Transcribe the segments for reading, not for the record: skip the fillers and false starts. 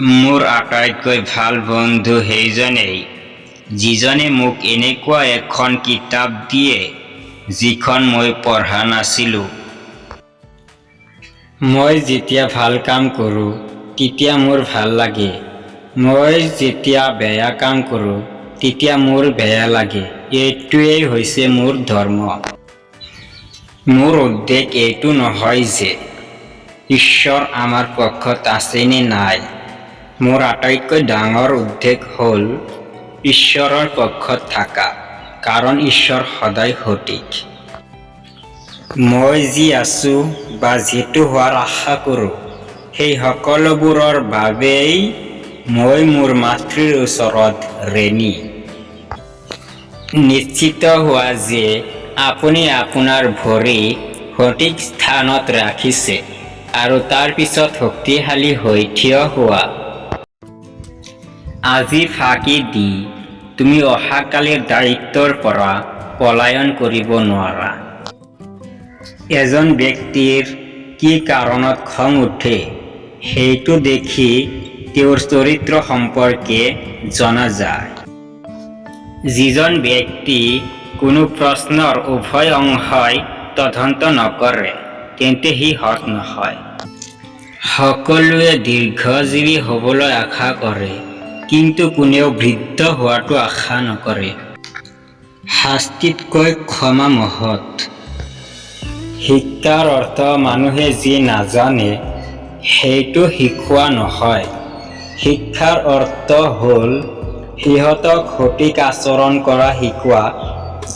মোৰ আটাইতকৈ ভাল বন্ধু সেইজনেই যিজনে মোক এনেকুৱা এখন কিতাপ দিয়ে যিখন মই পঢ়া নাছিলোঁ। মই যেতিয়া ভাল কাম কৰোঁ, তেতিয়া মোৰ ভাল লাগে। মই যেতিয়া বেয়া কাম কৰোঁ, তেতিয়া মোৰ বেয়া লাগে। এইটোৱেই হৈছে মোৰ ধৰ্ম। মোৰ উদ্বেগ এইটো নহয় যে ঈশ্বৰ আমাৰ পক্ষত আছে নে নাই। মোৰ আটাইতকৈ ডাঙৰ উদ্বেগ হ'ল ঈশ্বৰৰ পক্ষত থাকা, কাৰণ ঈশ্বৰ সদায় সঠিক। মই যি আছোঁ বা যিটো হোৱাৰ আশা কৰোঁ, সেই সকলোবোৰৰ বাবেই মই মোৰ মাতৃৰ ওচৰত ঋণী। নিশ্চিত হোৱা যে আপুনি আপোনাৰ ভৰি সঠিক স্থানত ৰাখিছে আৰু তাৰ পিছত শক্তিশালী হৈ থিয় হোৱা। আজি ফাঁকি দি তুমি অহাকালিৰ দায়িত্বৰ পৰা পলায়ন কৰিব নোৱাৰা। এজন ব্যক্তিৰ কি কাৰণত খং উঠে, সেইটো দেখি তেওঁৰ চৰিত্ৰ সম্পৰ্কে জনা যায়। যিজন ব্যক্তি কোনো প্ৰশ্নৰ উভয় অংশই তদন্ত নকৰে, তেন্তে সি সৎ নহয়। সকলোৱে দীৰ্ঘজীৱী হ'বলৈ আশা কৰে, কিন্তু কোনেও বৃদ্ধ হোৱাটো আশা নকৰে। শাস্তিতকৈ ক্ষমা মহৎ। শিক্ষাৰ অৰ্থ মানুহে যি নাজানে সেইটো শিকোৱা নহয়। শিক্ষাৰ অৰ্থ হ'ল সিহঁতক সঠিক আচৰণ কৰা শিকোৱা,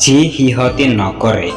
যি সিহঁতে নকৰে।